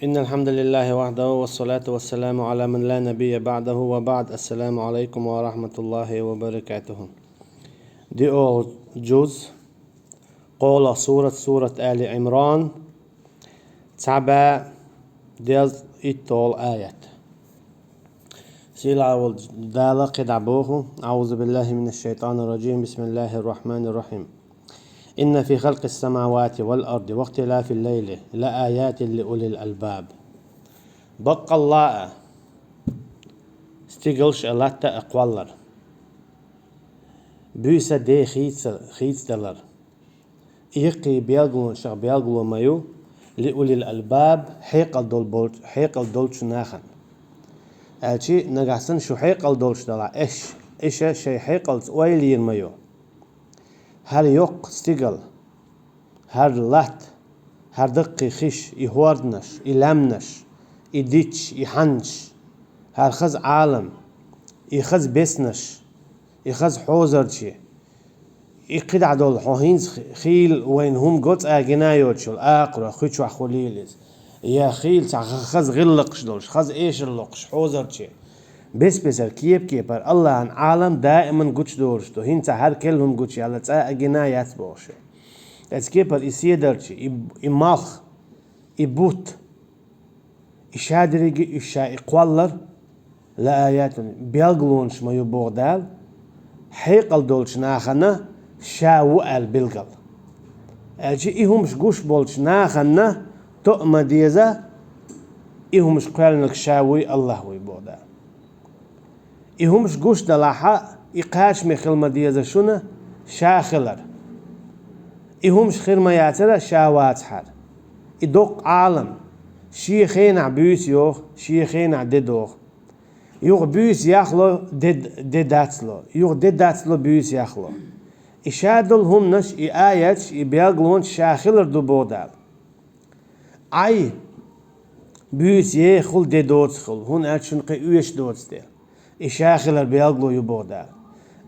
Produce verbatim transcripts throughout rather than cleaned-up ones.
إن الحمد لله وحده والصلاة والسلام على من لا نبي بعده وبعد. السلام عليكم ورحمة الله وبركاته. ДиъолгӀа жуз, кхоалагӀа сурат, сурат Али ГӀимран, цхьа бӀаь дезткъа итталгӀа аят. Сийлахь волчу Дала кхидӀа боху: أعوذ بالله من الشيطان الرجيم. بسم الله الرحمن الرحيم. إن في خلق السماوات والأرض واختلاف الليل لآيات لأولي الألباب. Баккъалла а, стигалш а, латта а кхоллар, буьйса де хийца, хийцадалар, и яккхий белгалонашах белгало ма ю, لأولي الألباب, хьекъал долу болчу, хьекъал долчу нахана. Аьлчи, нагахь санна шу хьекъал долуш делахь, эш, эша шайн хьекъалца ойла йийр ма ю. ХӀара йоккха стигал, хӀара латта, хӀара даккхий хиш, и хӀорданаш, и лаьмнаш, и диташ, и хьаннаш, хӀара хаза Ӏалам, и хаза беснаш, и хаза хьозарчий, и кхидӀа долу хьо хӀинца хи-, хийла вайна хӀума го цкъа а гина йоцуш йолу, акхарой, хуьчохь хуьлийла иза. Я хийла цхьа ха-, хаза гӀиллакхаш долуш, хаза эшар локхуш, хьозарчий. Бес-бесара, кеп-кепара АллахӀан Ӏалам даиман гучудолуш ду, хӀинца хӀара керла хӀума гучуяьлла цкъа а гина яц бохуш. Оцу кепара и седарчий, и, и малх, и бутт, и ша дерриге а, уьш ша и кхоллар, لآيات, белгалонаш ма ю боху Дала, хьекъал долчу нахана ша ву аьлла билгал. Аьлча и хӀумаш гуш болчу нахана тоъа ма деза, и хӀумаш кхоьллинарг ша вуй, АллахӀ вуй боху Дала. И хӀумаш гуш далахь а, и кхачаме хила ма деза шуна ша хилар. И хӀумаш хир ма яцара ша вацахьара. И доккха Ӏалам, шен хенахь буьйса йоху, шен хенахь де доху. Юха буьйса яхло, де, де дацло, юха де дацло, буьйса яхло. И ша долу хӀуманаш, и аяташ, и белгалонаш ша хилар ду боху Дала. Ӏай, буьйса ехахула де доцахула, хӀунда аьлча шуна кхин оьшуш доцу де. И ша хилар белгало ю боху Дала.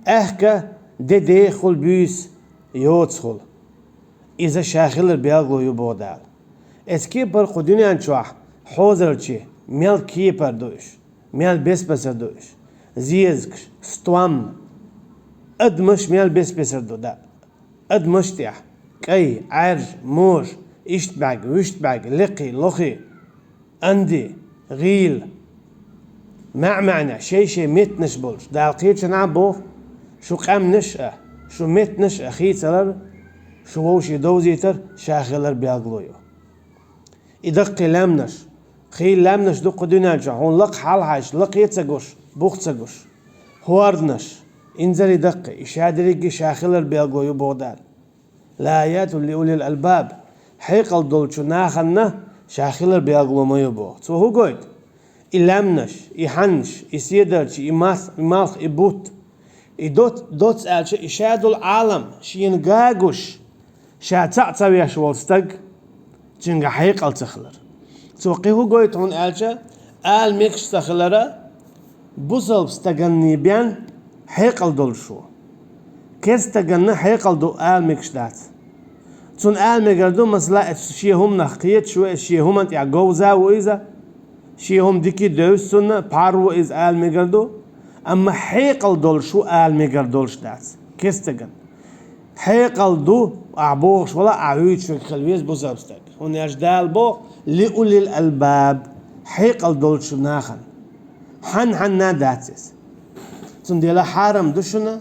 Аьхка, де дехахула, буьйса йоцахула, иза ша хилар белгало ю боху Дала. Эцу кепара кху дуьнен чохь хьозарчий мел кепара ду уьш, мел бес-бесара ду уьш, зезагаш, стом, адамаш мел бес-бесара ду, да. Адамаш тӀехь: кӀай, Ӏаьржа, можа, иштта бӀаьрг, вуьшта бӀаьрг, лекхий, лохий, анди, гӀийла. МаьӀ-маьӀна, шай-шай меттанаш болуш. Дала кхечанхьа боху: шу къаьмнаш а, шу меттанаш а хийцалар, шу вовшийн довзийтар ша хилар белгало ю. И даккхий лаьмнаш, хийла лаьмнаш ду кху дуьнен чохь, хьуна лакха хьалхьайша, лакхе а ца гуш, бух а ца гуш. ХӀорданаш, инзаре даккхий, и ша дерриге а ша хилар белгало ю боху Дала. لآيات لأولي الألباب, хьекъал долчу нахана ша хилар белгало ма ю боху. Цо хӀун гойту? И лаьмнаш, и хьаннаш, и седарчий, и мас-, и малх, и бутт, и доц-, доцца аьлча, и ша долу Ӏалам, шена гуш, ша цхьаъ ца веш волу стаг, цуьнга хьекъал ца хилар. Цо кхин хӀун гойту хьуна аьлча, ала мегаш ца хилара, бусалба стаганний бен хьекъал долуш ву. Керста стаганна хьекъал ду, ала мегаш дац. Цунна ала мегар ду, масала, эцу шен хӀуманах кхеташ ву, эцу шен хӀуманна тӀехь говза а ву иза, шен хӀума дика а девза цунна, пхьар а ву иза, ала мегар ду, амма хьекъал долуш ву, ала мегар долуш дац. Керста стаган хьекъал ду, ахь бохуш вала, ахь вуьйцуш верг хила веза бусалба стаг. ХӀунда аьлча Дала боху: لأولي الألباب, хьекъал долчу нахана. Хьан-хьанна дац иза. Цундела хьарам ду шуна,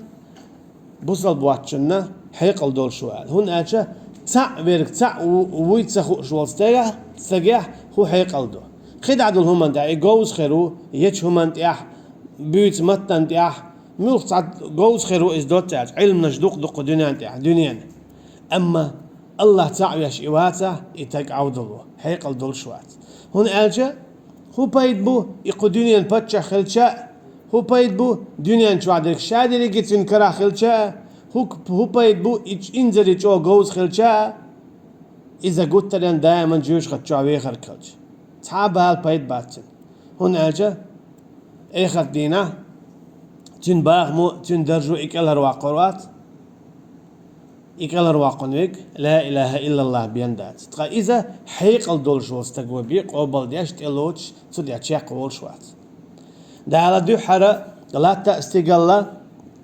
бусалба воцчунна хьекъал долуш ву аьлла. ХӀунда аьлча цхьаъ верг, цхьаъ ву-, вуй ца хууш волу стагехь, стагехь хӀун хьекъал ду? КхидӀа долу хӀуманна тӀехь, и говза хир ву, ечу хӀуманна тӀехь, буьйцу маттана тӀехь, муьлхха цхьа говза хир ву иза доцца аьлча, Ӏилманаш дукха ду кху дуьнен тӀехь, дуьненан. Амма АллахӀ цхьаъ веш и вацахь, и стаг Ӏовдал ву, хьекъал долуш вац. ХӀунда аьлча хӀун пайда бу и кху дуьненан паччахь хилча а, хӀун пайда бу дуьнен чохь дерг ша дерриге цуьнан карахь хилча а, хӀу-, хӀун пайда бу и ч-, инзаре чӀогӀа говза хилча а, иза гуттаренна даиман жоьжахати чохь вехарг хилча? Цхьа а бала пайда бац цуьнан. ХӀунда аьлча эхарт дийнахь цуьнан бахамо, цуьнан даржо и кӀелхьарваккхур вац. И кӀалхарваккха верг ла илаха иллаллах бен дац. Ткъа иза хьекъал долуш волу стаг ван бен къобалдеш, тӀелоцуш, цу тӀехь чекхволуш вац. Дала дуьххьара латта а, стигалла а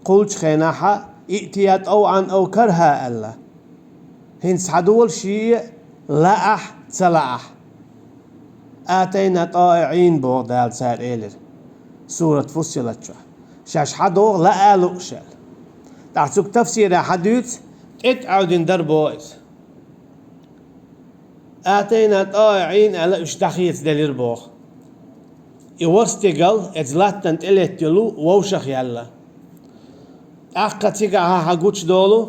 кхуллучу хенахь, иътия тӀавъан ав карха аьлла. ХӀинца схьадолу шен лаахь, ца лаахь. «Атайна тӀаиӀин», боху Дала цара элира. Сурат Фуссилат чохь. Шаьш схьадогӀу лаа а, лууш аьлла. ТӀаккха цуьнга тафсирехь схьадуьйцу, тӀетӀа Ӏевдина дара боху иза. «Атайна тӀаиӀин», аьлла, уьш дӀахеца делира боху. И ворхӀ стигал оцу латтана тӀелетта йолу вовшах яьлла. ТӀаккха цигахь хьан гучудолу,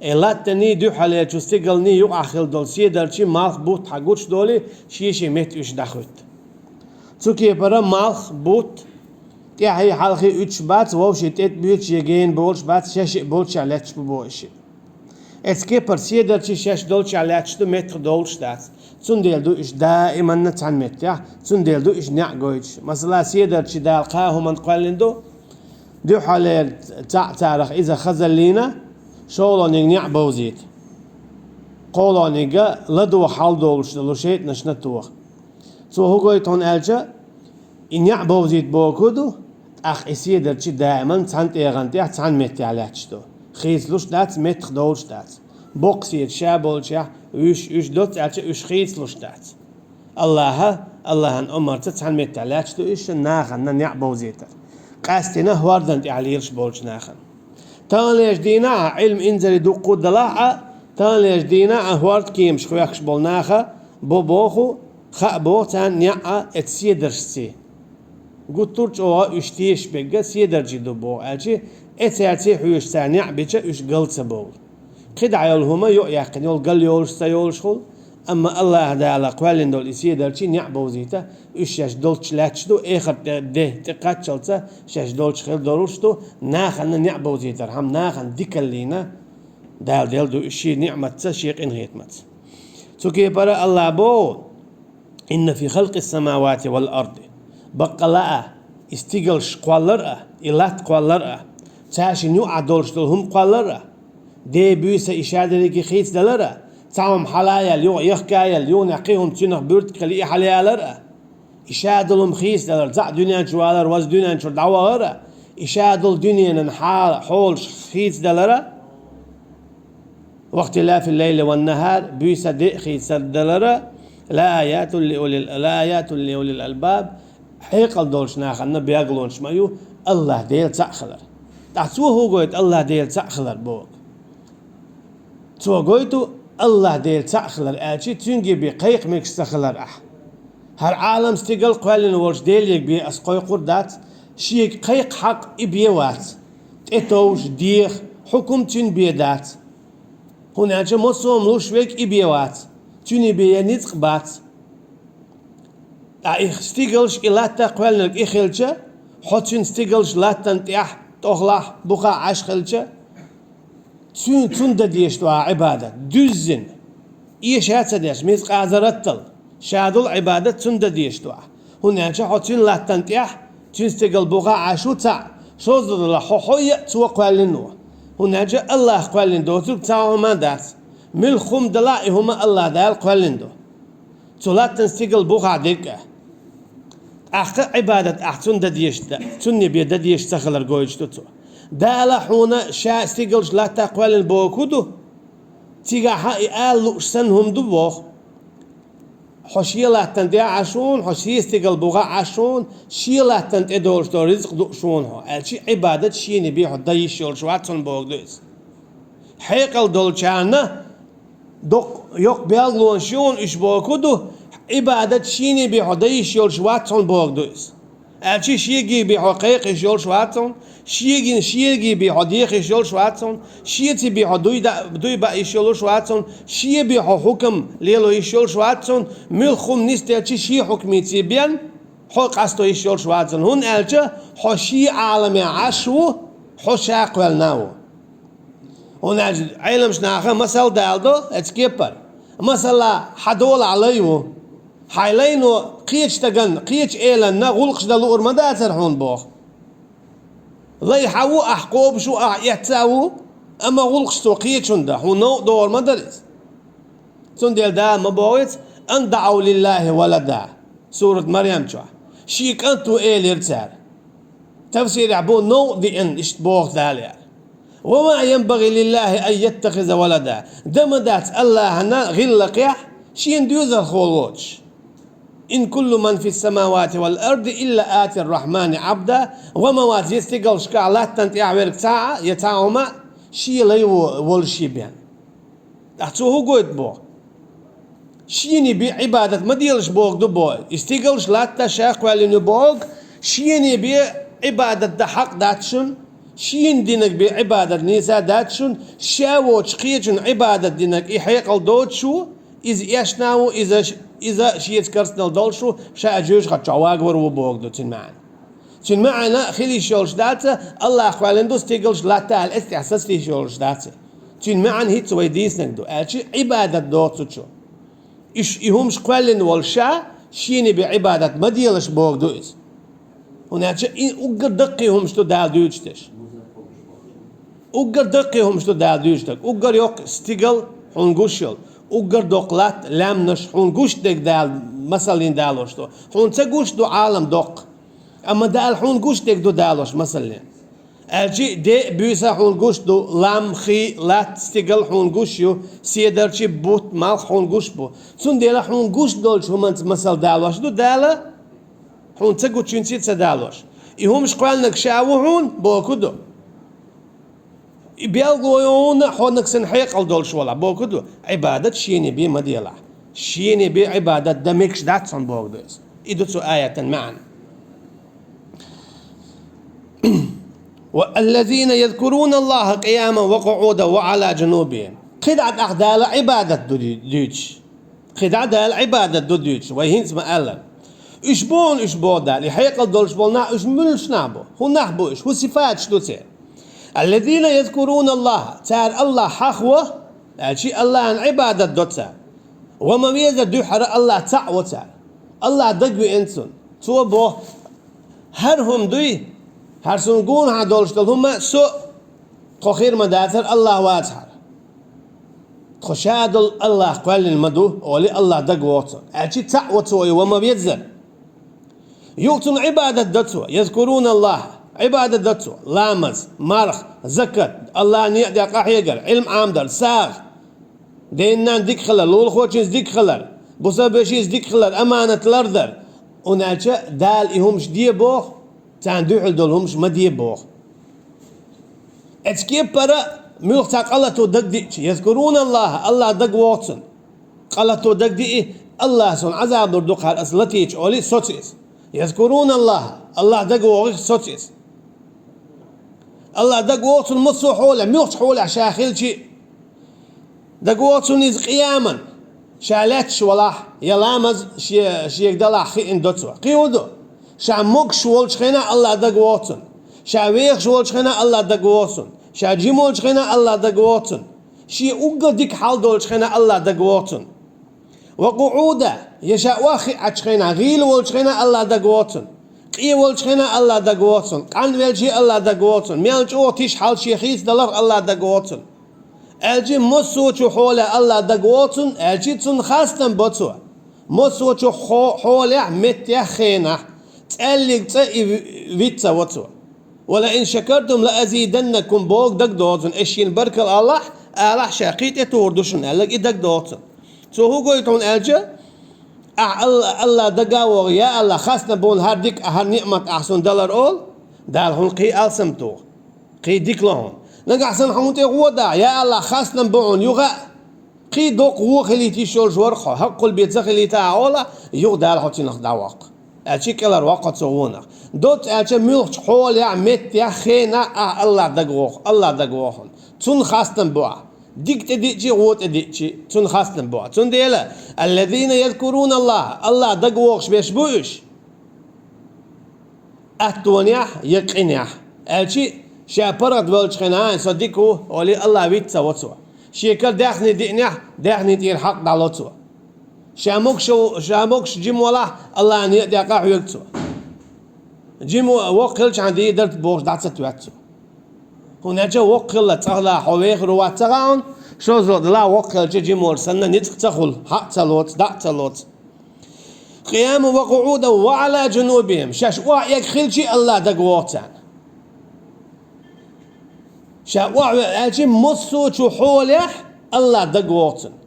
и латтаний, дуьххьарлечу стигалний юкъахь хилла долу седарчий, малх, бутт хьан гучудолий, шен-шен метта уьш дӀахуьтту. Цу кепара малх, бутт тӀаьхьий, хьалхий уьдуш бац, вовшийн тӀе тӀебоьдуш я гена болуш бац, шаьш а болччехь лаьтташ бу боху и шиъ. Оцу кепара седарчий шаьш долччехь лаьтташ ду, меттах довлуш дац. Цундела ду уьш даиманна цхьана меттехь, цундела ду уьш неӀ гойтуш. Масала, седарчий Дала кхаа хӀуманна кхоьллина ду, дуьххьарлера цхьаъ царах иза хазаллина, шолгӀаниг неӀ бовзийта. КхоалгӀаниг ладогӀа хьал долуш долу шайтӀанашна тоха. Цо хӀун гойту хьуна аьлча, и неӀ бовзийта бохург ду, тӀаккха и седарчий даиман цхьана тӀегӀан тӀехь, цхьана меттехь лаьтташ ду. Хийцалуш дац, меттах довлуш дац. Боккха седа ша болчехь, уьш, уьш доцца аьлча, уьш хийцалуш дац. Аллаха, Аллахьан омарца цхьана меттехь лаьтташ ду уьш, нахана неӀ бовзийтар. Къаьстина хӀордан тӀехь лелаш болчу нахана. Таханлерчу дийнахь а, Ӏилма инзаре дуккха а далахь а, таханлерчу дийнахь а хӀордан кемаш хехкаш болу наха бо боху, хаа боху царна неӀ а оцу седаршций. Гуттар а чӀогӀа уьш тешаш берг седарчий ду боху аьлча, оцаьрций хьоьжуш цара неӀ бича уьш гал ца бовлу. КхидӀа йолу хӀума йо а яьккхина йолу гал йолуш а, ца йолуш а хуьлу, амма Аллаха Дала кхоьллина долу и седарчий неӀ бовзийта, уьш шаьш долччехь лаьтташ ду, эхарт де тӀе кхаччалца шаьш долччехь хир долуш ду, нахана неӀ бовзийтархьама, нахана дикаллина Дала делла ду уьш шен ниӀматца, шен къинхетамца. Цу кепара Аллаха боху: «Инна фи халкъис-самавати вал арди». Баккъала а, и стигалш кхоллар а, и латта кхоллар а, цаьршинна юкъахь долуш долу хӀума кхоллар а, Ден буьйса и ша дерриге хийцадалар а, цхьа хӀума хьалаяьлла, юха яхкаяьлла, юханехь кхин хӀума цуьнах буьртиг хила и хьалаялар а, и ша долу хӀума хийцадалар, цхьаъ дуьнен чу валар, ваза дуьнен чуьра дӀавахар а, и ша долу дуьненан хьала, хьолаш хийцадалар а, «Вахтилафил лайли ван нахар», буьйса, де а хийцадалар а, «ла аятул ли улил, ла аятул ли улил албаб», хьекъал долчу нахана билгалонаш ма ю Аллаха Дела цхьаъ хилар. ТӀаккха цо хӀун гойту Аллаха Дела цхьаъ хилар боху? Цо гойту Аллаха Дела цхьаъ хилар аьлча, цуьнга бен кхайкха мегаш ца хилар ахь. ХӀара Ӏалам, стигал кхоьллина волчу Деле бен ас кхойкхур дац, шега кхайкха хьакъ и бен вац. ТӀетовжа, деха, хьукум цуьнан бен дац. ХӀунда аьлча массо а хӀума луш верг и бен вац, цуьнан бен я ницкъ бац. Ткъа и стигалш, и латта кхоьллинарг и хилча, хьо цуьнан стигалш латтана тӀехь, тӀехулахь, бухахь Ӏаш хилча, цуьнан, цунна дан дезаш ду ахь Ӏибадат, дуьззина, эша а ца деш, мискъала зарратал, ша долу Ӏибадат цунна дан дезаш ду ахь. ХӀунда аьлча хьо цуьнан латтана тӀехь, цуьнан стигал бухахь Ӏаш ву цхьаъ, шозза далахь, хьо, хьо а, цо кхоьллина ву. ХӀунда аьлча Аллаха кхоьллина доцург цхьа хӀума а дац. Муьлхха хӀума далахь, и хӀума Аллаха Дала кхоьллина ду. Цу латтана стигал бухахь дерг а. ТӀаккха Ӏибадат ахь цунна дан дезаш, цунна бен дан дезаш ца хилар гойтуш ду цо. Дала хьуна ша стигалш латта кхоьллина бохург хӀун ду? Цигахь и ала лууш санна хӀума ду боху. Хьо шен латтана тӀехь Ӏаш ву хьуна, хьо шен стигал бухахь Ӏаш ву хьуна, шен латтана тӀе долуш долу ризкъ ду шуна хьо, аьлча Ӏибадат шена бен хьо дан йиш йолуш вац хьуна бохург ду иза. Хьекъал долчарна доккха, йоккха билгалонаш ю хьуна, уьш бохург хӀун ду, Ӏибадат шена бен хьо дан йиш йолуш вац хьуна бохург ду иза. Аьлча шега бен хьо кхайкха йиш йолуш вац хьуна, шегина, шега бен хьо деха йиш йолуш вац хьуна, шеца бен хьо дуй да-, дуй баа йиш йолуш вац хьуна, шен бен хьо хьукам лело йиш йолуш вац хьуна, муьлхха хӀума нисделча шен хьукмица бен хьо къасто йиш йолуш вац хьуна, хӀунда аьлча хьо шен Ӏаламехь Ӏаш ву, хьо ша кхоьллина ву. ХӀунда аьлча Ӏеламчу наха масал даладо оцу кепара. Масала, хьан долахь лай ву. Хьайн лайно кхечу стагана, кхечу эланна гӀуллакхаш дан луур ма дацара хьуна боху. Лай хьан ву, ахь кхобуш ву, ахь эцна ву, Амма гӀуллакхаш цо кхечунна дан, хьуна новкъа догӀур ма дара иза. Цундела Дала ма боху иза: «أن دعوا لله ولدا», сурат Марьям чохь. Шен кӀант ву элира цара. Тафсирехь бу новкъа деана, иштта боху Дала аьлла. «وما ينبغي لله أن يتخذ ولدا». Дан ма дац АллахӀана гӀиллакхехь шена доьзалхо лоцуш. «إن كل من في السماوات والأرض إلا آتي الرحمن عبدا». Ва ма вац я стигалшкахь, латтана тӀехь верг цхьа а, я цхьа а хӀума, шен лай во-, волуш ю бен. ТӀаккха цо хӀун гойту боху? Шена бен Ӏибадат ма делаш боху ду боху. И стигалш, латта ша кхоьллина ю боху, шена бен Ӏибадат дан хьакъ дац шуна, шена динарг бен Ӏибадат нийса дац шуна, ша воцуш кхечунна Ӏибадат динарг и хьекъал доцуш ву, иза эшна ву, иза, иза шеца керстанал долуш ву, ша жоьжахати чохь вагавар ву боху ду цуьнан маьӀна. Цуьнан маьӀна хила йиш йолуш дац, АллахӀ кхоьллина ду стигалш, латта аьлла, эццахь саца йиш йолуш дац. Цуьнан маьӀна хӀинца вай дийцинарг ду, аьлча Ӏибадат доцучу. Уьш и хӀумаш кхоьллина волу ша, шена бен Ӏибадат ма делаш боху ду иза. ХӀунда аьлча и уггар даккхий хӀумаш ду Дала дуьйцуш дерш. Уггар даккхий хӀумаш ду Дала дуьйцуш дерг. Уггар йоккха стигал хьуна гуш йолу. Уггар доккха латта, лаьмнаш хьуна гуш дерг Дала масаллин далош ду. Хьуна ца гуш ду Ӏалам доккха. Амма Дала хьуна гуш дерг ду далош масаллин. Аьлча де а, буьйса а хьуна гуш ду, лам, хи, латта, стигал хьуна гуш ю, седарчий, бутт, малх хьуна гуш бу. Цундела хьуна гуш долчу хӀуманца масал далош ду Дала, хьуна ца гучуьнца ца далош. И хӀумаш кхоьллинарг ша ву хьуна, боху ду. И белгало ю хьуна, хьо нагахь санна хьекъал долуш валахь, боху ду. Ӏибадат шена бен ма делахь. Шена бен Ӏибадат дан мегаш дац хьуна, боху ду иза. И ду цу аятан маьӀна. «والذين يذكرون الله قياما وقعودا وعلى جنوبهم». КхидӀа тӀаккха Дала Ӏибадат ду дуьйцуш. КхидӀа Дала Ӏибадат ду дуьйцуш, вай хӀинца ма-аллара. Уьш боху, уьш боху Дала, и хьекъал долуш болу нах, уьш муьлш нах бу? ХӀун нах бу уьш? ХӀун сифаташ ду церан? «الذين يذكرون الله», цара АллахӀ хьахаво, аьлча АллахӀана Ӏибадат до цара. Ва ма везара дуьххьара АллахӀ цхьаъ во цара. АллахӀ дагавеана цунна. Цо боху: «ХӀара хӀума дуй, хӀара суна гонахьа долуш долу хӀума со, тхо хир ма дацара АллахӀ вацахьара. Тхо ша долу АллахӀ кхоьллина ма ду», олий, АллахӀ дагавоху цунна. Аьлча цхьаъ во цо и ва ма везара. Юха цунна Ӏибадат до цо, «يذكرون الله», Ӏибадат до цо, ламаз, марха, закат, АллахӀан некъа тӀехь къахьегар, Ӏилма Ӏамадар, сагӀа, ден-ненан дика хилар, лулахочуьнца дика хилар, бусалба вешица дика хилар, аманат лардар. ХӀунда аьлча Дала и хӀумаш де боху, царна дуьхьал долу хӀумаш ма де боху. Эцу кепара муьлхха цхьа къа лато дагадеъча, «يذكرون الله», АллахӀ дагавоху цунна. Къа лато дагадеъча, АллахӀа суна Ӏазаб лур ду-кх хӀара ас латийча олий, соцу иза. «يذكرون الله», АллахӀ дагавоху, соцу иза. АллахӀ дагавоху цунна массо а хьолехь, муьлххачу хьолехь ша хилча а. Дагавоху цунна иза къияман, ша лаьтташ валахь, я ламаз ше-, шега далахь хиъна до цо. Кхин хӀун ду? Ша могуш волчу хенахь АллахӀ дагавоху цунна. Ша вехаш волчу хенахь АллахӀ дагавоху цунна. Ша жима волчу хенахь АллахӀ дагавоху цунна. Шен уггар дика хьал долчу хенахь АллахӀ дагавоху цунна. «وقعودا», я ша охьахиъначу хенахь, гӀийла волчу хенахь АллахӀ дагавоху цунна. Къе волчу хенахь АллахӀ дагавоху цунна. Къанвелча а АллахӀ дагавоху цунна. Мел чӀогӀа тиша хьал шен хийцадаларх АллахӀ дагавоху цунна. Аьлча массо а чу хьолехь АллахӀ дагавоху цунна, аьлча цунна хастам бо цо. Массо а чу хьо-, хьолехь, меттехь, хенахь, цӀаьллиг цӀа и ви-, виц ца во цо. «ولئن شكرتم لأزيدنكم», боху дагадоху цунна, ас шена баркалла алахь, алахь ша кхин тӀетухур ду шуна аьлларг и дагадоху цунна. Цо хӀун гойту хьуна аьлча, ахь Алла-, АллахӀ дага а вогӀий, я АллахӀ, хастам бо хьуна хӀара дика, хӀара ниъмат ахь суна далар олу, Дала хьуна кхин алсам туху, кхин дика ло хьуна. Нагахь санна хьуна тӀе гӀо дахь, я АллахӀ, хастам бо хьуна юха а, кхин доккха гӀо хилийта йиш йолуш вара хьо, хӀокхул бен ца хилийта ахь олахь, юха Дала хьо цунах дӀавоккху. Аьлча кӀелхьарвоккху хьо цу гӀонах. Доцца аьлча муьлххачу хьолехь, меттехь, хенахь ахь АллахӀ дага воху, АллахӀ дага воху хьуна. Цунна хастам бу ахь. Дика тӀедиъчи, гӀо тӀедиъчи, цунна хастам бу ахь. Цундела, «الذين يذكرون الله», АллахӀ дага вохуш берш бу уьш. Аттонехь я къинехь. Аьлчи, ша паргӀат волчу хенахь, со дика ву, олий, АллахӀ виц ца во цо. Шен кара даьхни диънехь, даьхни тӀера хьакъ дӀало цо. Ша могуш, ша могуш жима валахь, АллахӀан некъа тӀе къахьоьгу цо. Жима воккха хилчахьана дийр дара бохуш дӀа ца тоьтту цо. ХӀунда аьлча воккха хилла цӀагӀа хьо вехар вац ца хаьа хьуна, шозлагӀа дала воккха хилча жима волуш санна ницкъ ца хуьлу, хьаъ ца лоцу, дӀа а ца лоцу. قياما وقعودا وعلى جنوبهم. Шаьш охьаэгна хилча а АллахӀ дага вогӀу царна. Ша охьаве-, аьлча массо а чу хьолехь АллахӀ дага вогӀу цунна.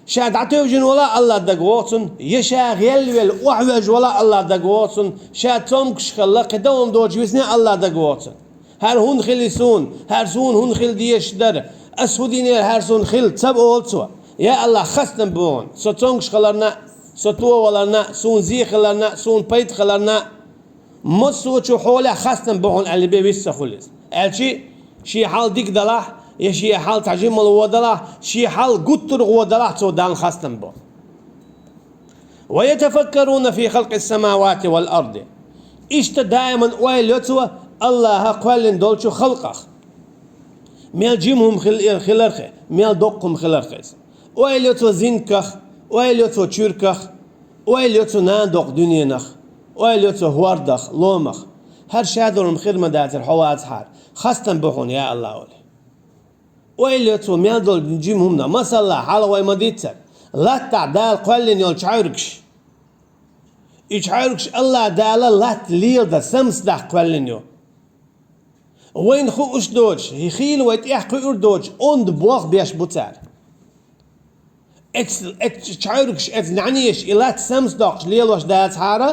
Ша дӀатевжина вала а АллахӀ дага вогӀу цунна, я ша гӀелвелла охьавоьжна вала а АллахӀ дага вогӀу цунна, ша цомгуш хилла, кхин дан хӀума доцуш висна а АллахӀ дага вогӀу цунна. ХӀара хӀунда хили суна, хӀара суна хӀунда хила дезаш дара, ас хӀун динера хӀара суна хила, ца олу цо. Я АллахӀ, хастам бу хьуна, со цомгуш хиларна а, со товаларна а, суна зе хиларна а, суна пайда хиларна а. Массо а чу хьолехь хастам бу хьуна аьлла бен вист ца хуьлу иза. Аьлча, шен хьал дика далахь, я шен хьал цхьа жимма вон далахь, шен хьал гуттар а вон далахь, цо Далла хастам бо. ويتفكرون في خلق السماوات والأرض. Иштта даиман ойла йо цо АллахӀа кхоьллина долчу халкъах. Мел жима хӀума хил-, хиларх, мел доккха хӀума хиларх иза. Ойла йо цо зинках, ойла йо цо чуьрках, ойла йо цо нана доккху дуьненах, ойла йо цо хӀордах, ломах. ХӀара ша долу хӀума хир ма дацара хьо вацахьара, хастам бу хьуна, я АллахӀ, олий. Ойла йо цо мел долу жима хӀуманах. Масала, хьалха вай ма-дийццара, латтахь Дала кхоьллина йолу чхьаьвригаш. И чхьаьвригаш АллахӀ Дала латта леладан, самсадаккха кхоьллина ю. Вайна хууш доцуш, хийла вай тӀехь кхуьур доцуш, онда болх беш бу цара. Эц-, эц-, чхьаьвригаш эца нӀаьнеш и латта самсадоккхуш лелош дацахьара,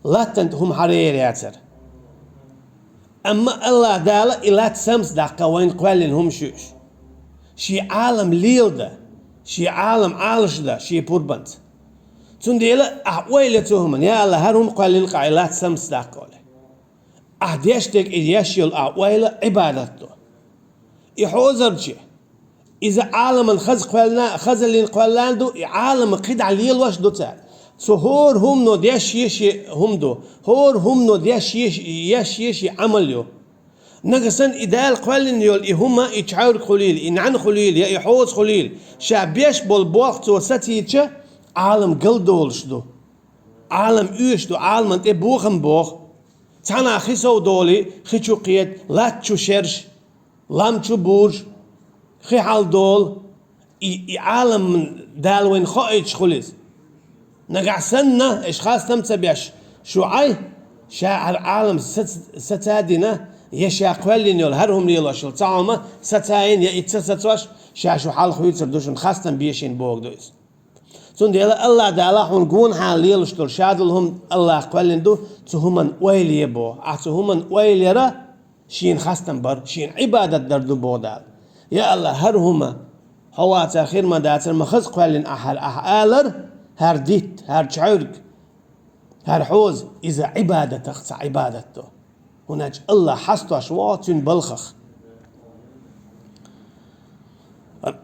латтана тӀе хӀума хьарера яцара. Амма АллахӀ Дала и латта самсадаккха вайна кхоьллина хӀума шуьйш. Шен Ӏалам леладан, шен Ӏалам Ӏалашдан шен пурбанца. Цундела ахь ойла йо цу хӀуманна, я АллахӀ, хӀара хӀума кхоьллина-кх ахь и латта самсадаккха, олий. Ахь деш дерг и еш йолу ахь ойла Ӏибадат ду. И хьозарче, иза Ӏаламан хаза кхоьллина, хазаллин кхоьллина ду, и Ӏалам кхидӀа лелош ду цара. Цу хӀора хӀумано деш еш хӀума ду, хӀора хӀумано деш еш, еш еш Ӏамал ю. Нагахь санна и Дала кхоьллина йолу и хӀума, и чхьаьвриг хуьлийла, и нӀаьна хуьлийла, я и хьоза хуьлийла, ша беш болу болх цо сацийча, Ӏалам галдолуш ду. Ӏалам оьшуш ду, Ӏаламан тӀе бохам боху. Цхьанхьа хи сов долий, хи чу кхета, латта чу шераш, лам чу бурж, хи хьалдолу, и, и Ӏалам Дала вайна хоуьйтуш хуьлу иза. Нагахь санна, аш хастам ца беш, шу Ӏай, ша хӀара Ӏалам сац-, саца а дина, я ша кхоьллина йолу хӀара хӀума лелош йолу цхьа хӀума саца а йина, я и ца сацош, ша шу хьалха хуьйцур ду, шуна хастам бе шена бохург ду иза. Цундела АллахӀ Дала хьуна гонахьа лелаш долу шадолу хӀума АллахӀа кхоьллина ду, цу хӀуманна ойла е боху. Ахь цу хӀуманна ойла яра, шена хастам бар, шена Ӏибадат дар ду боху Дала. Я АллахӀ, хӀара хӀума хьо вацахьара хир ма дацара, ма хаза кхоьллина ахь хӀара, ахь алар, хӀара дитт, хӀара чхьаьвриг, хӀара хьоза, иза Ӏибадатах цхьа Ӏибадат ду. ХӀунда аьлча АллахӀ хьастош ву цуьнан балхах.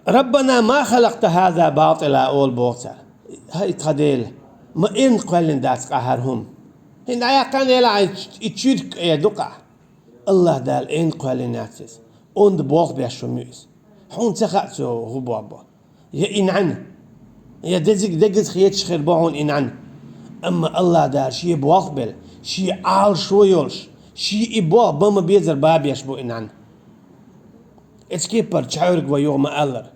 ربنا ما خلقت هذا باطلا, олу боху цара. ХӀай тхан Дела, ма эрна кхоьллина дац-кх ахь хӀара хӀума. ХӀинца дӀаяьккхина елахь и чуьрк а ду-кх ахь. АллахӀ Дала эрна кхоьллина яц иза. Онда болх беш хӀума ю иза. Хьуна ца хаьа цо хӀун болх бо. Я и нӀаьна, я дезиг дегаза хеташ хир бу хьуна и нӀаьна. Амма АллахӀ Дала шен болх белла, шен Ӏалашо йолуш, шен и болх бан ма беззара бан беш бу и нӀаьна. Эцу кеппара чхьаьвриг вай юха ма-аллара.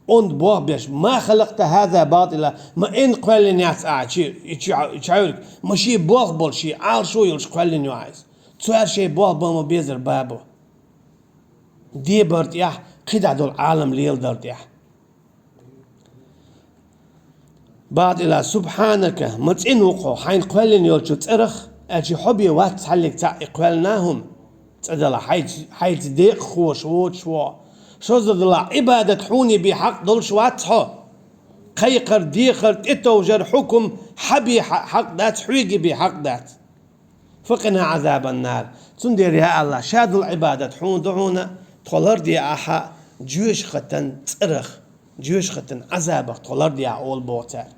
Онда болх беш, ما خلقت هذا باطلا, ма эрна кхоьллина яц ахь чи, и чи, и чхьаьвриг, ма шен болх болуш, шен Ӏалашо йолуш кхоьллина ю ахь иза. Цара шайн болх бан ма беззара бан бу. Дебар тӀехь, кхидӀа долу Ӏалам леладар тӀехь. باطلا, سبحانك, ма цӀена ву-кх хьо, хьайна кхоьллина йолчу цӀерах, аьлча хьо бен вац цхьаллиг цхьаъ и кхоьллина хӀума. ЦӀа дала хьайца, хьайца декъахоша воцуш ву хьо. Шозза дала Ӏибадат хьуна бен хьакъ долуш вац хьо. Кхайкхар, дехар, тӀетовжар, хьукум хьан бен хьа-, хьакъ дац, хьоьга бен хьакъ дац. فقنا عذاب النار. Цундела, я АллахӀ, шадолу Ӏибадат хьуна ду хьуна, тхо ларде ахьа жоьжахатан цӀарах, жоьжахатан Ӏазабах тхо ларде ахьа, олу боху цара.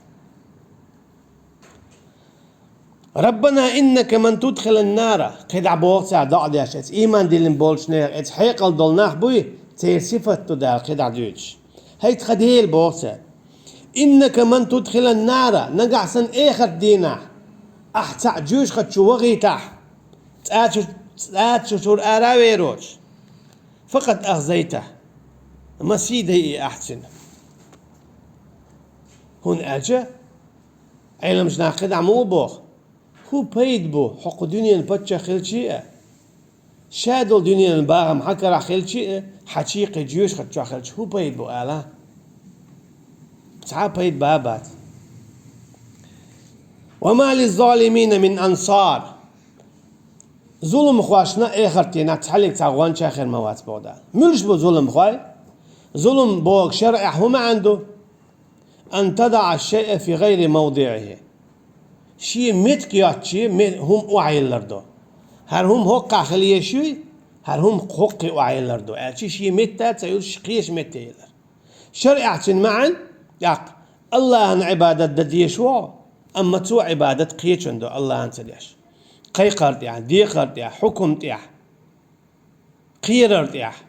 ربنا إنك من تدخل النار, кхидӀа боху цара доӀа деш, эцу ийман диллина болчу нехан, эцу хьекъал долу нах буй, церан сифат ду Дала кхидӀа дуьйцуш. ХӀай тхан Дела, боху цара, إنك من تدخل النار, нагахь санна эхарт дийнахь, ахь цхьаъ жоьжахати чу вахийтахь, цӀа чу, цӀа чу чуьра ара а вер воцуш, فقد أخزيته. Ма сий дай и ахь цуьнан. ХӀунда аьлча Ӏеламнаха кхидӀа ма бу боху: хӀун пайда бу хьо кху дуьненан паччахь хилча а, ша долу дуьненан бахам хьан карахь хилча а, хьан чекхе жоьжахати чохь хилча хӀун пайда бу ала? Цхьа а пайда ба бац. وما للظالمين من أنصار. Зуламхошна эхартина цхьаьллиг цхьа гӀонча хир ма вац боху Дала. Муьлш бу зуламхой? Зулам боху шарӀехь хӀун маьӀна ду? أن تضع الشيء في غير موضعه. Шен меттиг йоцчу ме-, хӀума охьаеллар ду. ХӀара хӀума хӀокхахь хила езаш юй, хӀара хӀума хӀокхе охьаеллар ду аьлча, шен метта ца юлуш кхечу метте елар. ШарӀехь цуьнан маьӀна, тӀаккха Аллахьан Ӏибадат дан дезаш ву, амма цо Ӏибадат кхечун ду Аллахьан ца деш. Кхайкхар тӀехь, дехар тӀехь, хьукум тӀехь, кхерар тӀехь,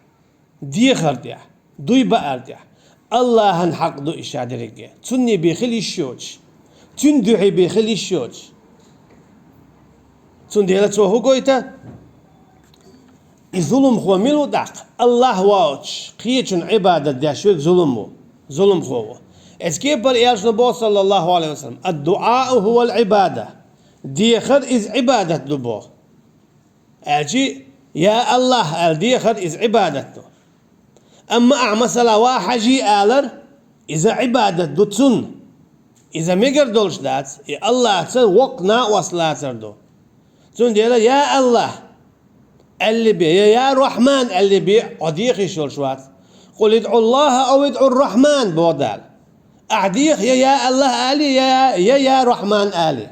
дехар тӀехь, дуй баар тӀехь. Аллахьан хьакъ ду и ша дерриге. Цунна бен хила йиш йоцуш, цуьнан дуьхьа бен хила йиш йоцуш. Цундела цо хӀун гойту? И зуламхо мила ву тӀаккха? Аллахь воцуш кхечун Ӏибадат деш верг зулам ву, зуламхо ву. Эцу кепара Элчано боху, саллаллаху алейхи ва саллям: الدعاء هو العبادة. Дехар иза Ӏибадат ду боху. Аьлча, я Аллахь аьлла дехар иза Ӏибадат ду. Амма ахь, масала, ва Хьажи алар, иза Ӏибадат ду цунна. Иза мегар долуш дац, и Аллахьца воккха накъост лацар ду. Цундела я Аллахь аьлла бен, я, я Рахьман аьлла бен, хьо деха йиш йолуш вац. قل ادعوا الله أو ادعوا الرحمن, боху Дала. Ахь деха я, я Аллахь али, я, я, я Рахьман али.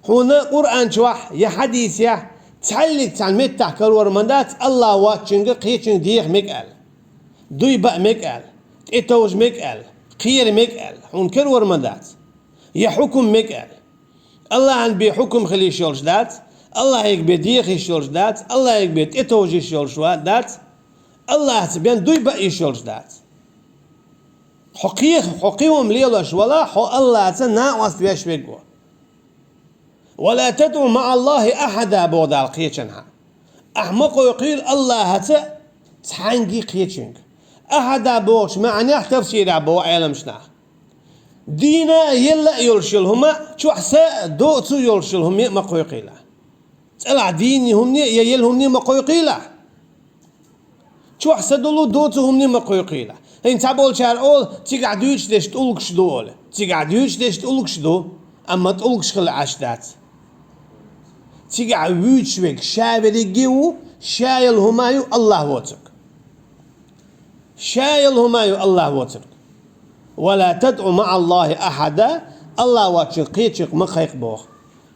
Хьуна Къуръан чохь я хьадисехь цхьаьллиг цхьана меттахь карор ма дац Аллахь воцчуьнга кхечуьнга деха мега аьлла, дуй баа мега аьлла, тӀетовжа мега аьлла, кхера мега аьлла. Хьуна карор ма дац. Я хьукум мега аьлла. Аллахьан бен хьукум хила йиш йолуш дац, Аллахьига бен деха йиш йолуш дац, Аллахьига бен тӀетовжа йиш йолуш ва-, дац, Аллахьца бен дуй баа йиш йолуш дац. Хьо кхеха, хьо кхин хӀума лелош вала, хьо Аллахьца накъост веш верг ву. ولا تدع مع الله أحدا, боху Дала кхечанхьа. Ахь ма кхойкхийла Аллахьца цхьаьнгге кхечуьнга. Ахьада бохучу маьӀнехь тафсирехь боху Ӏеламнаха: дийна а, елла а йолуш йолу хӀума, чохь са а, доцу а йолуш йолу хӀума ма кхойкхийла. ЦӀелахь дийна хӀумане а, я елла хӀумане а ма кхойкхийла. Чохь са долу, доцу хӀумане ма кхойкхийла. ХӀинца цхьаболчара олу, цигахь дуьйцуш дерш тӀулгаш ду олу. Цигахь дуьйцуш дерш тӀулгаш ду, амма тӀулгаш хила Ӏаш дац. Цигахь вуьйцуш верг ша верриге а ву, ша йолу хӀума а ю Аллахь воцург. Ша йолу хӀума а ю Аллахь воцург. ولا تدع مع الله أحدا, Аллахь воцчуьнга кхечуьнга ма кхайкха боху.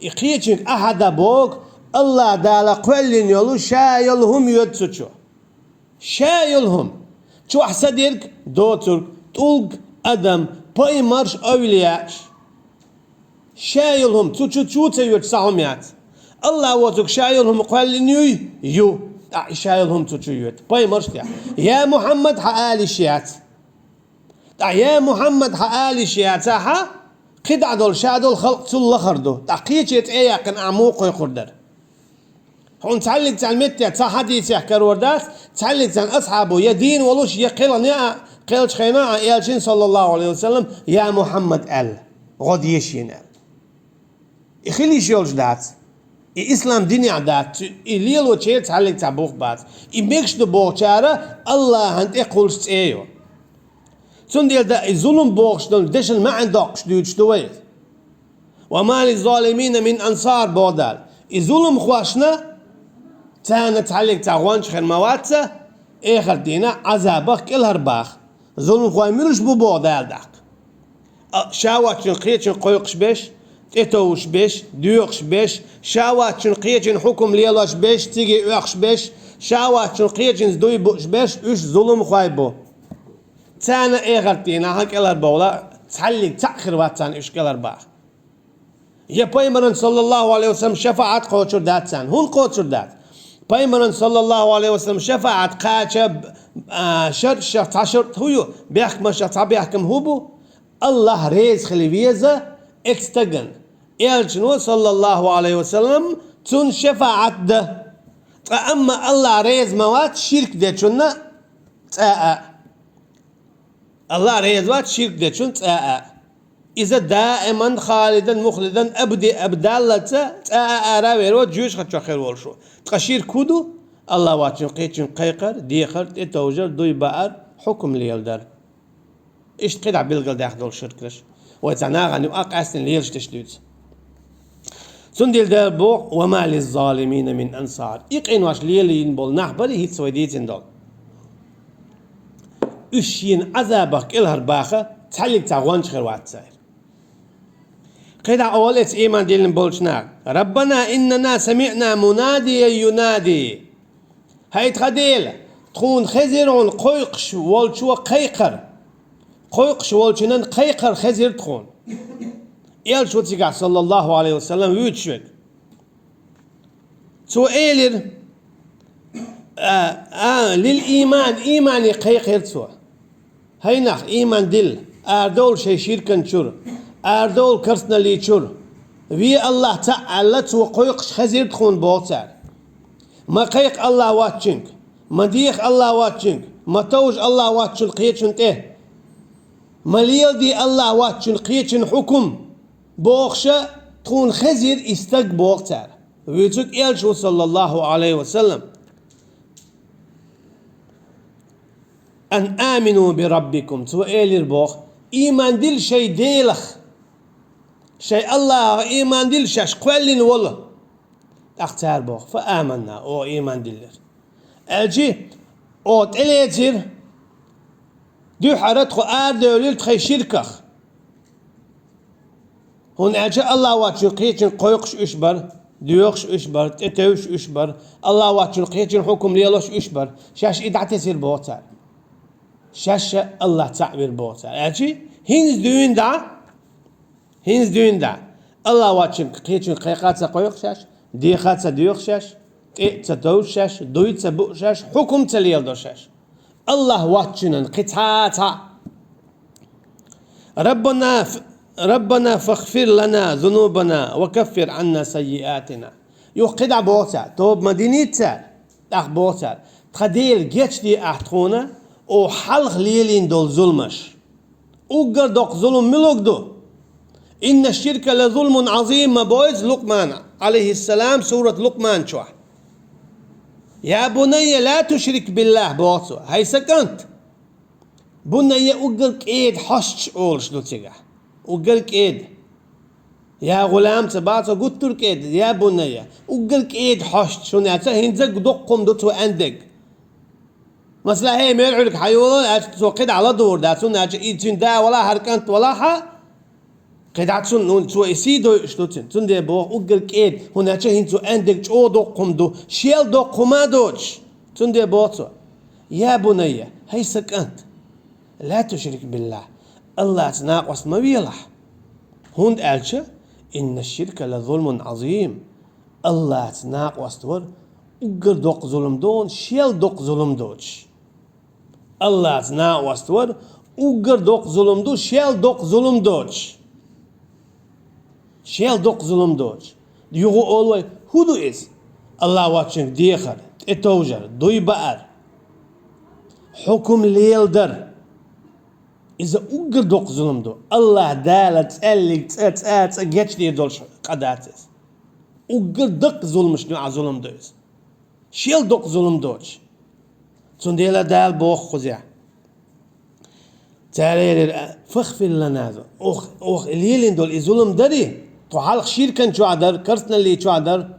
И кхечуьнга ахьада боху, Аллахь Дала кхоьллина йолу ша йолу хӀума йоьду цу чу. Ша йолу хӀума. Чохь са дерг, доцург, тӀулг, адам, пайхамарш, овлияаш. Ша йолу хӀума, цу чу чу ца йоьду цхьа хӀума яц. Аллахь воцург ша йолу хӀума кхоьллина юй? Ю. ТӀаккха и ша йолу хӀума цу чу йоьду. Пайхамарш тӀехь. Я Мухьаммад хьан ала йиш яц. ТӀаккха я Мухьаммад хьан ала йиш яцахь, кхидӀа долу ша долу халкъ цул лахара ду. ТӀаккха кхече цӀе яьккхина ахь муха кхойкхур дара? Хьуна цхьаьллиг цхьана метте цхьа хьадисехь карор дац, цхьаьллиг цхьана асхьабо я дийна волуш, я кхелхина а, кхелчу хенахь а Элчанна, саллаллаху алейхи ва саллам, я Мухьаммад аьлла, гӀо дешийна аьлла. И хила йиш йолуш дац. И ислам динехь дац, и лелочеран цхьаьллиг цхьа бух бац. И мегаш ду бохучара Аллахьан тӀе кхуллуш цӀе ю. Цундела дан и зулам бохуш долу дешан маьӀна доккхуш дуьйцуш ду вай. وما للظالمين من أنصار, боху Дала. И зуламхошна, царна цхьаьллиг цхьа гӀонча хир ма вац, эхарт дийнахь Ӏазабах кӀелхьарбаха. Зуламхой муьлш бу боху Дала тӀаккха? А, ша воцчуьнга кхечуьнга кхойкхуш берш, тӀетовжуш берш, доькъуш берш, ша воцчуьнга кхечуьнан хьукум лелош берш, цига оьхуш берш, ша воцчуьнга кхечуьнца дуй бууш берш, уьш зуламхой бу. Царна эхарт дийнахь кӀелхьарбовла, цхьаьллиг цхьаъ хир вац царна уьш кӀелхьарбаха. Я пайхамаран, саллаллаху алейхи ва саллам, шафаӀат кхочур дац царна. ХӀунда кхочур дац? Пайхамаран, саллаллаху алейхи ва саллам, шафаӀат кхача, а, шарташах цхьа шарт хӀун ю? Бехкамашах цхьа бехкам хӀун бу? Аллахь реза хила веза эцу стагана. Элчано, саллаллаху алейхи ва саллам, цунна шафаӀат дан. Ткъа амма Аллахь реза ма вац ширк дечунна цкъа а. Аллахь реза вац ширк дечунна цкъа а. Иза даиман халидан мухлидан абади абадаллалца цкъа а ара вер вац жоьжахати чу хир волуш ву. Ткъа ширк хӀун ду? Аллахь воцчун кхечун кхайкхар, дехар, тӀетовжар, дуй баар, хьукум леладар. Иштта кхидӀа билгалдаьхна долу ширкаш. Вай цхьа нахана юкъа къаьстина лелаш деш дуьйцу. Цундела Дала боху: «Ва ма лиззалимина мин ансар». И къинош лелийна болу нах бара хӀинца вай дийцина долу. Уьш шена Ӏазабах кӀелхьарбаха цхьаьллиг цхьа гӀонча хир вац цара. КхидӀа олу эца ийман диллина болчу наха: «Раббана иннана самиъна мунадиян юнади». ХӀай тхан Дела, тхуна хезира хьуна кхойкхуш волчо кхайкхар. Кхойкхуш волчунан кхайкхар хезира тхуна. Элча ву цигахь, саллаллаху Ӏалайхи ва саллам, вуьйцуш верг. Цо элира, а, а, лил ийман, иймане кхайкхира цо. ХӀай нах, ийман дилла, арадовла шайн ширкан чуьра, арадовла керстаналли чуьра. Ве Аллахь цхьаъ аьлла, цо кхойкхуш хезира тхуна боху цара. Ма кхайкха Аллахь воцчуьнга, ма деха Аллахь воцчуьнга, ма товжа Аллахь воцчунна кхечун тӀе. Ма леладе Аллахь воцчунна кхечун хьукум, бохуша, тхуна хезира и стаг боху цара. Вуьйцург элча ву, саллаллаху Ӏалайхи ва саллам. «Ан амину би раббикум», цо элира боху, ийман дилла шайн Делах. Шайн Аллахах ийман дилла шаьш кхоьллина волу. ТӀаккха цара боху: «Фа аманна», о, ийман диллира. Аьлчи, о, тӀелецира, дуьххьара тхо арадевлира тхайн ширках. ХӀунда аьлча Аллахь воцчун кхечун кхойкхуш уьш бара, доьхуш уьш бара, тӀетевжаш уьш бара. Аллахь воцчун кхечун хьукум лелош уьш бара. Шаьш и дӀатесира боху цара. Шаьш а Аллахь цхьаъ вира боху цара. Аьлчи, хӀинца дуьйна дӀа, хӀинца дуьйна дӀа. Аллахь воцчун кхечун кхайкха ца кхойкху шаьш, деха ца доьху шаьш, тӀе а ца товжу шаьш, дуй ца буу шаьш, хьукум ца леладо шаьш. Аллахь воцчунан кхин цхьа а цхьаъ. Раббана ф-, Раббана фагфир лана зунубана ва каффир Ӏанна саййиатина. Юха кхидӀа боху цара, тоба ма динийтта цара, тӀаккха боху цара: «Тхан Дела, гечде ахь тхуна, о, хьалха лелийна долу зуламаш». Уггар доккха зулам муьлуг ду? «Инна ширка ла зулмун Ӏазим» ма боху иза Лукъмана, Ӏалайхиссалам, сурат Лукъман чохь. «Я бунайя, ла тушрик биллахь», боху цо, хӀай сан кӀант. Бунайя уггар кӀеда хьосташ олуш ду цигахь. Уггар кӀеда. Я гӀулам ца боху цо, гуттар а кӀеда, я бунайя. Уггар кӀеда хьосташ, хӀунда аьлча хӀинца доккха хӀума ду цо аьннарг. Масала, хӀей, мел Ӏуьллуг хьайолу, аьлча цо кхидӀа ладугӀур дац, хӀунда аьлча и цуьнан да валахь, хӀара кӀант валахь, кхидӀа цунна, ну, цо и сий дойуш ду цуьнан. Цундела боху уггар кӀеда, хӀунда аьлча хӀинца цо аьннарг чӀогӀа доккха хӀума ду, шел доккха хӀума а доцуш. Цундела боху цо: «Я бунайя, хӀай сан кӀант, ла тушрик биллахь, Аллахьца накъост ма велахь. ХӀунда аьлча, инна ширка ла зулмун Ӏазим, Аллахьца накъост вар уггар доккха зулам ду, шел доккха зулам доцуш». Аллахьца накъост вар уггар доккха зулам ду, шел доккха зулам доцуш. Шел доккха зулам доцуш. Юха олу вай, хӀун ду иза? Аллахь воцчуьнга дехар, тӀетовжар, дуй баар, хьукум леладар. Иза уггар доккха зулам ду. Аллахь Дала цӀаьллиг цӀа, цӀа, цӀа гечдийр долуш къа дац иза. Уггар даккха зуламаш дуьхьа зулам ду иза. Шел доккха зулам доцуш. Цундела Дала боху кхузехь. Цара элира: «Фагфир лана». Ох, ох, лелийна долу и зулам дарий? Тхо хьалха ширкан чохь дара, керстаналли чохь дара.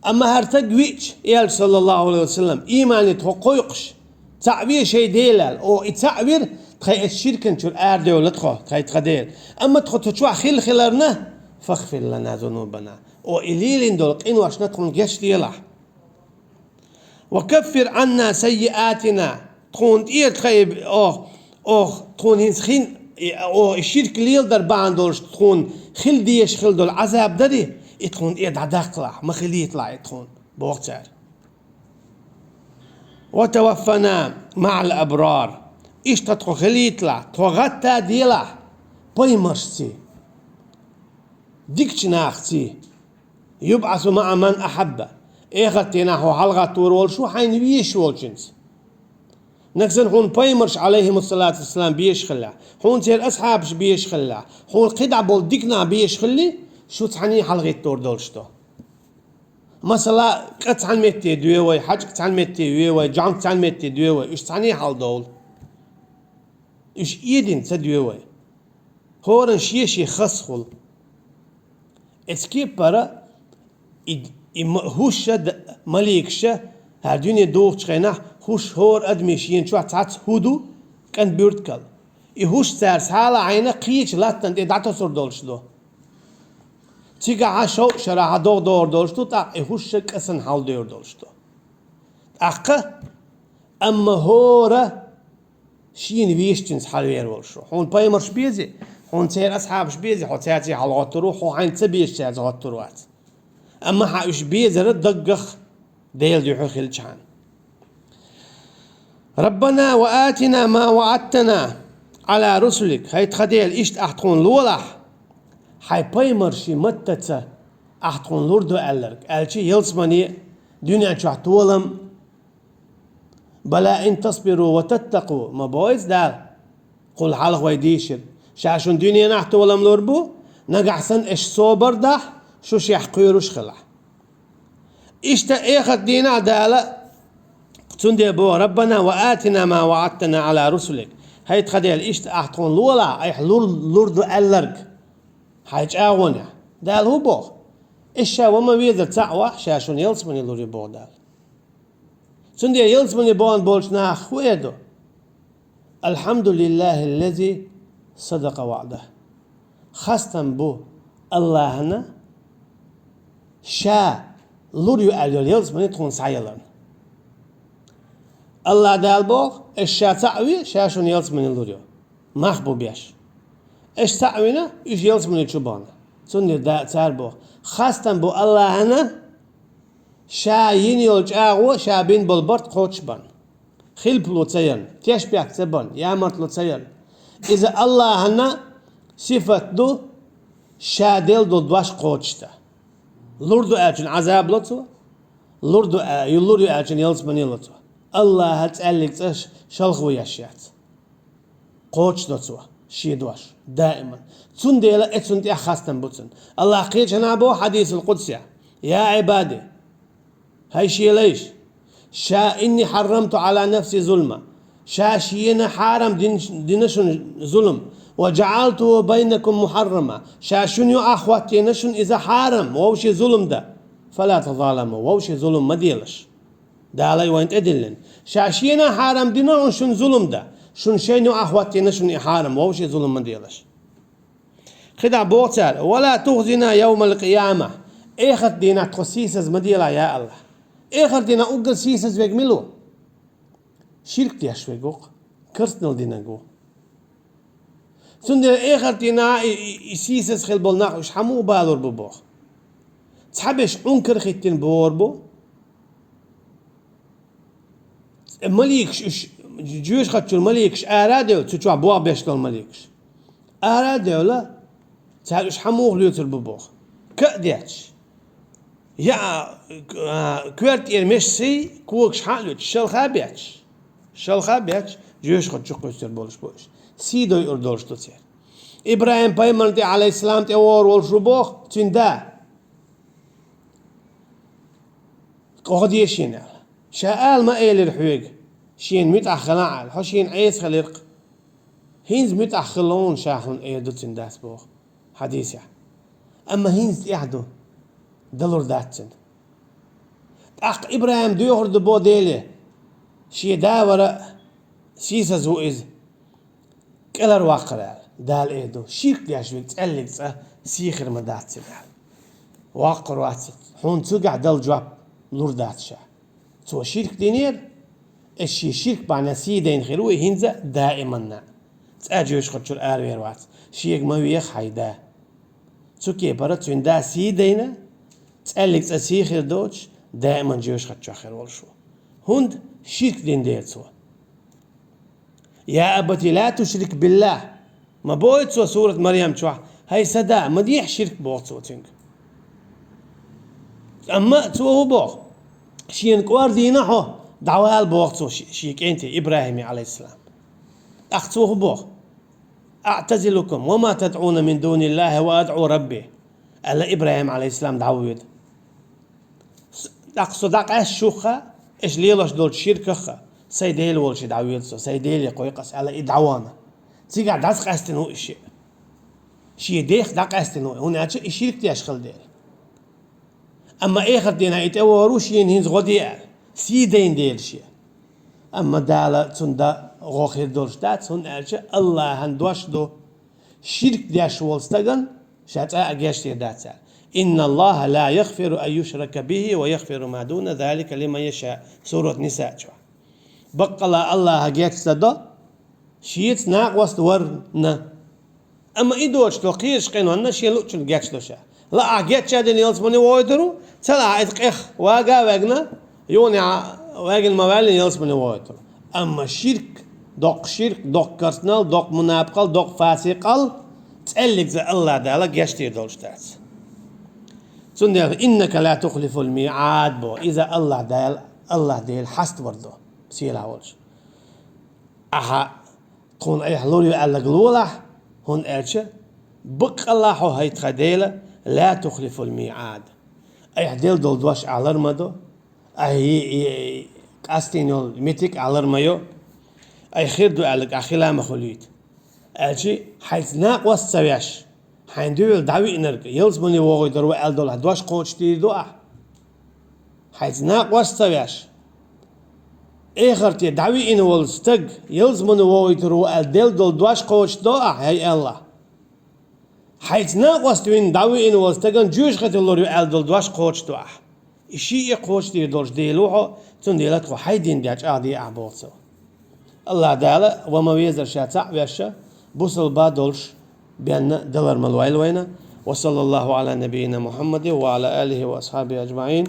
Амма хӀара стаг виъча, элча, саллаллаху Ӏалайхи ва саллам, иймане тхо кхойкхуш, цхьаъ ве шайн Дела аьлла. О, и цхьаъ вира, тхайн эцу ширкан чуьра арадевлла тхо, тхайн тхан Дела. Амма тхо цу чохь хилла хиларна, фагфир лана зунубана. О, и лелийна долу къиношна тхуна гечделахь. «Ва каффир Ӏанна саййиатина», тхуна тӀера тхайн, ох, ох, тхуна хӀинца хин, и, ох, и ширк леладар бахьана долуш тхуна хила дезаш хила долу Ӏазаб дарий, и тхуна тӀера дӀадаккхалахь, ма хилийталахь и тхуна, боху цара. «Ва таваффана маӀал абрар», иштта тхо хилийталахь, тхо гӀаттаделахь пайхамаршций, дикачу нахций. «ЮбӀасу маӀа ман ахьабба». Эхарт дийнахь хьо хьалагӀаттор волуш ву хьайна везаш волчуьнца. Нагахь санна хьуна пайхамарш, Ӏалайхимуссалату вассалам, безаш хиллехь, хьуна церан асхьабаш безаш хиллехь, хьуна кхидӀа болу дика нах безаш хилли, шу цхьаьний хьалагӀиттор долуш ду. Масала, кӀа цхьана метте доь вай, хьаьжкӀа цхьана метте ве вай, жӀанг цхьана метте доь вай, уьш цхьаьний хьаладовла. Уьш эдина ца доь вай. ХӀоранна шен-шен хас хуьлу. Эцу кепара и, и ма-, хӀуша д-, маликаша, хӀара дуьне духучу хенахь, хӀуш хӀора адамийн шена чохь цхьацца хӀу ду, кӀант буьртигал. И хӀуш цара схьала Ӏайна кхечу латтана тӀе дӀатосур долуш ду. Цигахьа шовзткъа шарахьа догӀа догӀур долуш ду, тӀаккха и хӀуша кӀа санна хьаладевр долуш ду. ТӀаккха, амма хӀора шена везачуьнца хьалавер волуш ву. Хьуна пайхамарш безий, хьуна церан асхьабаш безий, хьо цаьрца хьалагӀоттур ву, хьо хьайна ца безачаьрца гӀоттур вац. Амма хьан уьш безара даггах Делан дуьхьа хилчхьана. Раббана ва атина ма ваӀадтана Ӏала русулик. ХӀай тхан Дела, иштта ахь тхуна лолахь, хьайн пайхамаршийн маттаца ахь тхуна лур ду аьлларг, аьлча ялсамане, дуьнен чохь толам. Бала ин тасбиру ва таттакъу, ма боху иза Дала. Кхул хьалха вай дийшира. Ша шуна дуьненахь толам лур бу, нагахь санна аша собар дахь, шу шех кхоьруш хилахь. Иштта эхарт дийнахь Дала цундела боху: «Раббана ва атина ма ваӀадтана Ӏала русулик». ХӀай тхан Дела, иштта ахь тхуна лолахь, айхьа лур, лур ду аьлларг. Хьайн чӀагӀонехь. Дала хӀун боху? Иштта ша ва ма везара цхьаъ вахь, ша шуна ялсамане лур ю боху Дала. Цундела ялсамане бахана болчу наха хӀун эр ду? «Алхьамдулиллахиллази садакъа ваӀдах». Хастам бу Аллахьана, ша лур ю аьлла йолу ялсамане тхуна схьаяларна. Аллахь Дала боху, аша ша цхьаъ ве, ша шуна ялсамане лур ю. Мах бу беш. Аша цхьаъ вина, уьш ялсамане чу бахана. Цундела да-, цара боху, хастам бу Аллахьана, ша йина йолу чӀагӀо, ша бина болу барт кхочушбан. Хилпало ца ярна, тешнабехк ца барна, ямартло ца ярна. Иза Аллахьана сифат ду, ша делла долу дош кхочушдан. Лур ду аьллачун Ӏазаб ло цо, лур ду а-, ю-, лур ю аьллачун ялсамане ло цо. Аллахьа цӀаьллиг цӀа ш-, шалхо еш яц. Кхочушдо цо шен дош даиман. Цундела и цунна тӀехь хастам бу цунна. Аллахь кхечанхьа боху хьадисул къудсехь: «Я Ӏибади, хӀай шен лайш, ша инни хьаррамту Ӏала нафси зулма, ша шена хьарам дин-, дина шуна зулам, ва жаӀалтуху байнакум мухьаррама, ша шуна юкъахь хӀоттийна шуна иза хьарам, вовшийн зулам дан. Фала тазаламу, вовшийн зулам ма делаш». Дала и вайна тӀедиллина. Ша шена хьарам дина хьуна шуна зулам дан. Шуна шайна юкъахь хӀоттийна шуна и хьарам, вовшийн зулам ма делаш. КхидӀа боху цара: «Ва ла тухзина явмал къияма». Эхарт дийнахь тхо сийсаз ма делахь, я Аллахь. Эхарт дийнахь уггар сийсаз верг мила ву? Ширк деш верг ву-кх, керстанал динарг ву. Цундела эхарт дийнахь и, и, и сийсаз хила болу нах уьш хьан муха балур бу боху? Цхьаберш Ӏункар хӀиттина богӀур бу. Маликаш уьш, жоьжахати чуьра маликаш ара а девлла, цу чохь болх беш долу маликаш. Ара а девлла, цара уьш хьан муха лоьцур бу боху? Ка а детташ. Я, а, коьрта тӀера мешан сий, когаш хьан а лоьцуш, шалха а бетташ. Шалха а бетташ, жоьжахати чу кхуьссур болуш бу уьш. Сий дойур долуш ду церан. ИбрахӀим-пайхамарна тӀе, Ӏалайхиссалам, тӀе вогӀур волуш ву боху, цуьнан да. Кхо де шена аьлла. Ша ала ма элира хьоьга, шена муьтӀахь хилахь аьлла, хьо шена Ӏеса хилира-кх. ХӀинца муьтӀахь хила хьуна ша хьуна эр ду цуьнан дас боху хьадисехь. Амма хӀинца тӀехь ду, далур дац цуьнан. ТӀаккха ИбрахӀим доьхур ду бо Деле, шен да вара а, сийсаз ву иза. КӀелхьарваккхара аьлла, Дала эр ду, ширк деш верг цӀаьллиг цӀа сий хир ма дац цуьнан аьлла. Воккхур вац, хьуна цигахь дала жоп лур дац ша. Цо ширк динера, иза шен ширк бахьана сий дайна хир ву и хӀинца а, даиманна. ЦӀа жоьжахати чуьра аравер вац, шега ма веха хьайн да. Цу кепара цуьнан да сий дайна, цӀаьллиг цӀа сий хир доцуш, даиман жоьжахати чохь хир волуш ву. ХӀунда ширк дина дела цо. «Я абати, ла тушрик биллахь». Ма боху цо сурат Марьям чохь: «ХӀай сан да, ма дехьа ширк», боху цо цуьнга. Амма цо хӀун боху? Шена кӀордийна хьо, дӀавала боху цо ши-, шен кӀанте ИбрахӀиме, Ӏалайхиссалам. ТӀаккха цо хӀун боху? «أعتزلكم وما تدعون من دون الله وأدعو ربي», аьлла, ИбрахӀим, Ӏалайхиссалам, дӀавоьду. С-, тӀаккха со дӀакъаьста шух а, аша лелош долчу ширках а, сайн Дела волчу дӀавоьду со, сайн Деле кхойкху ас, аьлла, и дӀавахана. Цигахь дӀасакъаьстина ву и шиъ. Шен дех дӀакъаьстина ву, хӀунда аьлча и ширк деш хилла дела. Амма эхарт дийнахь и тӀевогӀур ву, шена хӀинца гӀо де аьлла, сий дайна дела шен. Амма Дала цунна дан гӀо хир долуш дац, хӀунда аьлча АллахӀан дош ду ширк деш волу стагана Ша цкъа а гечдийр дац аьлла. «إن الله لا يغفر أن يشرك به ويغفر ما دون ذلك لمن يشاء», сурат Ниса чохь. Баккъала АллахӀа геч ца до, шеца накъост варна. Амма и доцуш долу кхечу къинонна шен луъучунна гечдо ша. Лаахь гечдина ялсамане вогӀуьйтур ву, ца лаахь иза къех вага а ваьгна, юханехьа ваьгна ма ваьллина ялсамане вогӀуьйтур ву. Амма ширк, доккха ширк, доккха керстанал, доккха мунапикъал, доккха фасикъал, цӀеллигза АллахӀ Дала гечдийр долуш дац. Цундела: «إنك لا تخلف الميعاد», бо, иза АллахӀ Дала, АллахӀ Дела хьаставар ду, сийлахь волуш. Ахьа тхуна айхьа лур ю аьлларг лолахь, хӀунда аьлча баккъалла хьо, хӀай тхан Дела, لا تخلف الميعاد. Айхьа делла долу дош ахь лар ма до, айхьа и, и, и къастийна йолу меттиг ахь лар ма йо, айхьа хир ду аьлларг ахь хила ма хуьлуьйту. Аьлчи хьайца накъост ца веш, хьайн дуьйла дӀавиънарг ялсамане вогӀуьйтур ву аьлла долу хьан дош кхочушдийр ду ахь? Хьайца накъост ца веш, эхарте дӀавиъна волу стаг ялсамане вогӀуьйтур ву аьлла делла долу дош кхочушдо ахь, хӀай АллахӀ? Хьайца накъост вина дӀавиъна волу стагана жоьжахате лур ю аьлла долу дош кхочушдо ахь? И шиъ а кхочушдийр долуш Дела ву хьо, цундела тхо хьайн дин деш чӀагӀде ахь боху цо. АллахӀ Дала ва ма везара ша цхьаъ веш, бусалба долуш бен далар ма лойла вайна. وصلى الله على نبينا محمد وعلى آله وأصحابه أجمعين.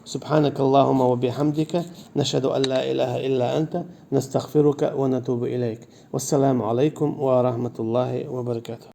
سبحانك اللهم وبحمدك، نشهد أن لا إله إلا أنت، نستغفرك ونتوب إليك. والسلام عليكم ورحمة الله وبركاته.